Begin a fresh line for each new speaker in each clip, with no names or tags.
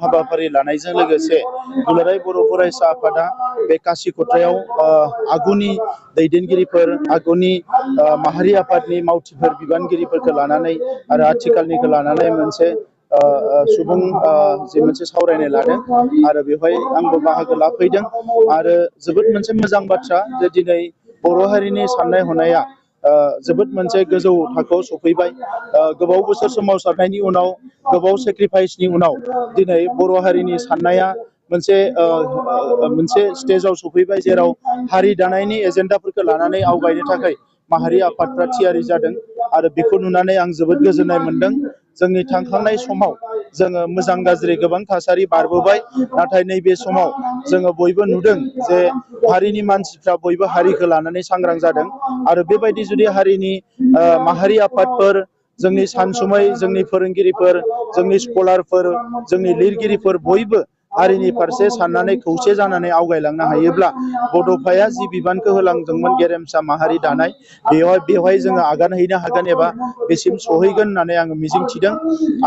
हाबाफारि लानायजों लोगोसे दुलाराय बर' फरायसा आफादा बे कासिकत्रायाव आगुनि दैदेनगिरिफोर आगुनि माहारि आफादनि मावथिफोर बिबानगिरिफोरखौ लानानै आरो आथिखालनिखौ लानानै मोनसे सुबुं जे मोनसे सावरायनाय लादों आरो बेवहाय आंबो बाहागो लाफैदों आरो जोबोद मोनसे मोजां बाथ्रा जे दिनै बर' हारिनि साननाय हनाया जोबोद मोनसे गोजौ थाखोआव सफैबाय गोबाव बोसोर सोमावसारनायनि उनाव गोबाव सेक्रिफाइसनि उनाव दिनै बर' हारिनि साननाया मोनसे स्टेजाव सफैबाय जेराव हारि दानायनि एजेन्डाफोरखौ लानानै आवगायनो थाखाय माहारि आफादफ्रा थियारि जादों आरो बेखौ नुनानै आं जोबोद गोजोननाय मोनदों जोंनि थांखांनाय समाव जोङो मोजां गाज्रि गोबां थासारि बारबोबाय नाथाय नैबे समाव जोङो बयबो नुदों जे हारिनि मानसिफ्रा बयबो हारिखौ लानानै सांग्रां जादों आरो बेबायदि जुदि हारिनि माहारि आफादफोर जोंनि सानसुमै जोंनि फोरोंगिरिफोर जोंनि स्कलारफोर जोंनि लिरगिरिफोर बयबो हारिनि फारसे साननानै खौसे जानानै आवगायलांनो हायोब्ला बड'फाया जि बिबानखौ होलांदोंमोन गेरेमसा माहारि दानाय बेवहाय जोङो आगान हैनो हागोन एबा बेसिम सहैगोन होननानै आङो मिजिंथिदों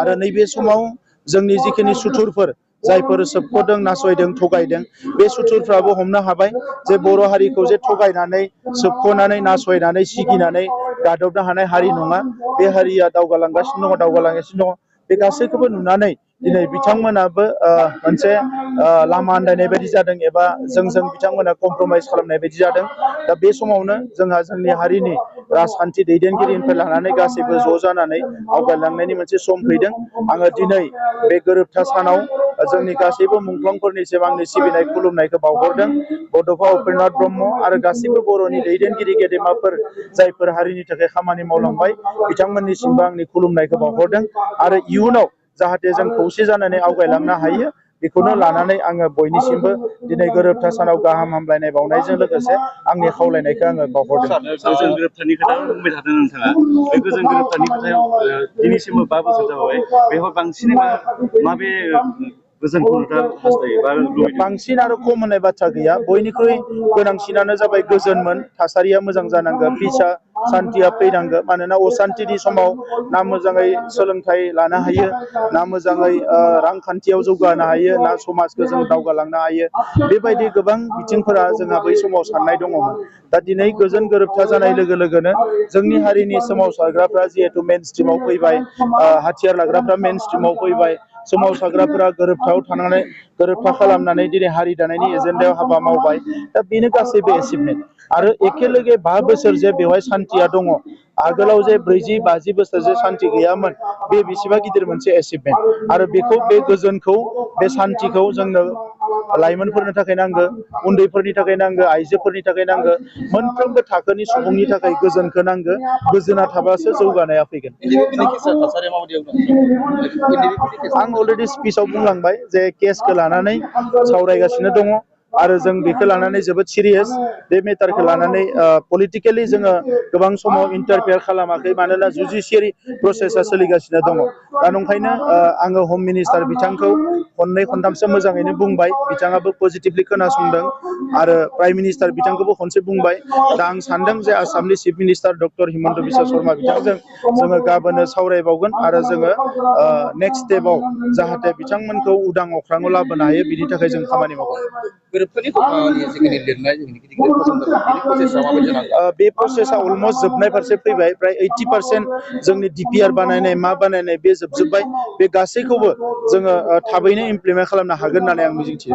आरो नैबे समाव जोंनि जिखिनि सुथुरफोर जायफोर सोबख'दों नासयदों थगायदों बे सुथुरफ्राबो हमनो हाबाय जे बर' हारिखौ जे थगायनानै सोबख'नानै नासयनानै सिगिनानै गादबनो हानाय हारि नङा बे हारिया दावगालांगासिनो दङ बे गासैखौबो नुनानै दिनै बिथांमोनाबो मोनसे लामा आन्दायनाय बायदि जादों एबा जोंजों बिथांमोना कमप्रमाइस खालामनाय बायदि जादों दा बे समावनो जोंहा जोंनि हारिनि राजखान्थि दैदेनगिरिनिफ्राय लानानै गासैबो ज' जानानै आवगायलांनायनि मोनसे सम फैदों आङो दिनै बे गोरोबथा सानाव जोंनि गासैबो मुंख्लंफोरनिसिम आंनि सिबिनाय खुलुमनायखौ बावहरदों बड'फा उपेन्द्रनाथ ब्रह्म आरो गासैबो बर'नि दैदेनगिरि गेदेमाफोर जायफोर हारिनि थाखाय खामानि मावलांबाय बिथांमोननिसिमबो आंनि खुलुमनायखौ बावहरदों आरो इयुनाव जाहाथे जों खौसे जानानै आवगायलांनो हायो बेखौनो लानानै आङो बयनिसिमबो दिनै गोरोबथा सानाव गाहाम हामलायनाय बावनायजों लोगोसे आंनि खावलायनायखौ आङो बावहरदों।
गोजोन गोरोबथानि खोथा बुंबाय थादों नोंथाङा बे गोजोन गोरोबथानि खोथायाव दिनैसिमबो 5 बोसोर जाबाय बेवहाय बांसिनै माबे गोजोनखौ नोंथाङा हास्थायो बा लुबैदों?
बांसिन आरो खम होननाय बाथ्रा गैया बयनिख्रुइ गोनांसिनानो जाबाय गोजोनमोन थासारिया मोजां जानांगोन फिसा सान्थिया फैनांगोन मानोना असान्थिनि समाव ना मोजाङै सोलोंथाइ लानो हायो ना मोजाङै रांखान्थियाव जौगानो हायो ना समाजखौ जों दावगालांनो हायो बेबायदि गोबां बिथिंफोरा जोंहा बै समाव साननाय दङमोन दा दिनै गोजोन गोरोबथा जानाय लोगो लोगोनो जोंनि हारिनि सोमावसारग्राफ्रा जिहेथु मेन स्ट्रिमाव फैबाय हाथियार लाग्राफ्रा मेन स्ट्रिमाव फैबाय सोमावसारग्राफोरा गोरोबथा खालामनानै दिनै हारि दानायनि एजेन्डायाव हाबा मावबाय दा बेनो गासैबो एसिभमेन्ट आरो एखेलोगे 5 बोसोर जे बेवहाय सान्थिया दङ आगोलाव जे 40-50 बोसोर जे सान्थि गैयामोन बे बेसेबा गिदिर मोनसे एसिभमेन्ट आरो बेखौ बे गोजोनखौ बे सान्थिखौ जोंनो लाइमोनफोरनि थाखाय नांगौ उन्दैफोरनि थाखाय नांगौ आइजोफोरनि थाखाय नांगौ मोनफ्रोमबो थाखोनि सुबुंनि थाखाय गोजोनखौ नांगौ गोजोना थाबासो जौगानाया फैगोन। आं अलरेडि स्पिचआव बुंलांबाय जे केसखौ लानानै सावरायगासिनो दङ आरो जों बेखौ लानानै जोबोद सिरियास बे मेटारखौ लानानै पलिटिकेलि जोङो गोबां समाव इन्टारफेयार खालामाखै मानोना जुडिसियारि प्रसेसा सोलिगासिनो दङ दा नंखायनो आङो हम मिनिस्टार बिथांखौ खननै खनथामसो मोजाङैनो बुंबाय बिथाङाबो पजिटिभलि खोनासंदों आरो प्राइम मिनिस्टार बिथांखौबो खनसे बुंबाय दा आं सानदों जे आसामनि chief minister doctor Himanta Biswa Sharma बिथांजों जोङो गाबोनो सावरायबावगोन आरो जोङो नेक्स्ट स्टेपाव जाहाथे बिथांमोनखौ उदां अख्राङाव लाबोनो हायो बिनि थाखाय जों खामानि मावगोन। बे प्रसेसा अलमस्ट जोबनाय फारसे फैबाय प्राय 80% जोंनि DPR बानायनाय मा बानायनाय बे जोबजोब्बाय बे गासैखौबो जोङो थाबैनो इमप्लिमेन्ट खालामनो हागोन होननानै आं मिजिंथियो।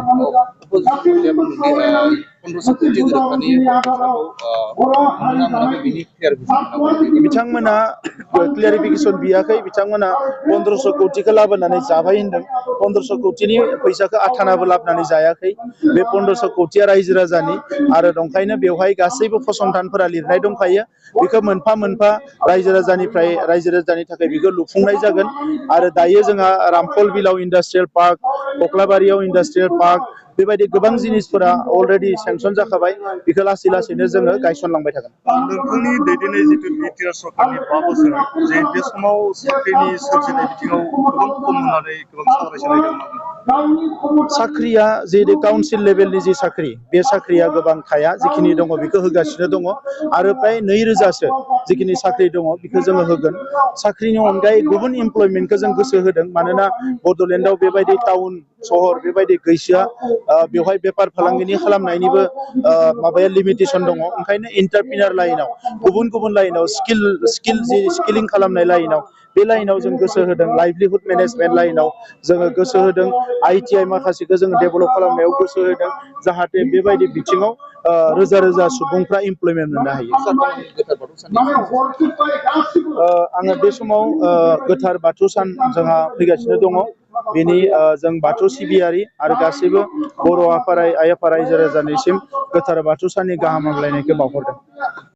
बिथांमोना क्लियारिफिकेसन बियाखै बिथांमोना 1500 कौटिखौ लाबोनानै जाबाय होनदों 1500 कौटिनि फैसाखौ आथानाबो लाबोनानै जायाखै बे 1500 कौटिया रायजो राजानि आरो दंखायनो बेवहाय गासैबो फसंथानफोरा लिरनाय दंखायो बेखौ मोनफा मोनफा रायजो राजानि थाखाय बेखौ लुफुंनाय जागोन आरो दायो जोंहा रामफल बिलाव इन्डास्ट्रियेल पार्क कक्लाबारियाव इन्डास्ट्रियेल पार्क बेबायदि गोबां जिनिसफोरा अलरेडि सेंसन जाखाबाय बेखौ लासै लासैनो जोङो गायसनलांबाय थागोन।
नोंथांनि दैदेननाय जिथु बिटिआर सरकारनि 5 बोसोर जे बे समाव साख्रिनि सोरजिनाय बिथिङाव गोबां खम होननानै गोबां सावरायसोलायदों
साख्रिया जे काउन्सिल लेभेलनि जि साख्रि बे साख्रिया गोबां थाया जिखिनि दङ बेखौ होगासिनो दङ आरो प्राय 2000सो जिखिनि साख्रि दङ बेखौ जोङो होगोन साख्रिनि अनगायै गुबुन इमप्लयमेन्टखौ जों गोसो होदों मानोना बड'लेण्डआव बेबायदि टाउन सहर बेबायदि गैसोआ बेवहाय बेफार फालांगिनि खालामनायनिबो माबाया लिमिटेसन दङ ओंखायनो इन्टारप्रिनार लाइनाव गुबुन गुबुन लाइनाव स्किलिं खालामनाय लाइनाव बे लाइनाव जों गोसो होदों लाइभलिहुड मेनेजमेन्ट लाइनाव जोङो गोसो होदों ITI माखासेखौ जोङो डेभेलप खालामनायाव गोसो होदों जाहाथे बेबायदि बिथिङाव रोजा रोजा सुबुंफ्रा इमप्लयमेन्ट मोननो हायो आङो बे समाव गोथार बाथौ सान जोंहा फैगासिनो दङ बेनि जों बाथौ सिबियारि आरो गासैबो बर' आफा आइ आफा रायजो राजानिसिम गोथार बाथौ साननि गाहाम हामलायनायखौ बावहरदों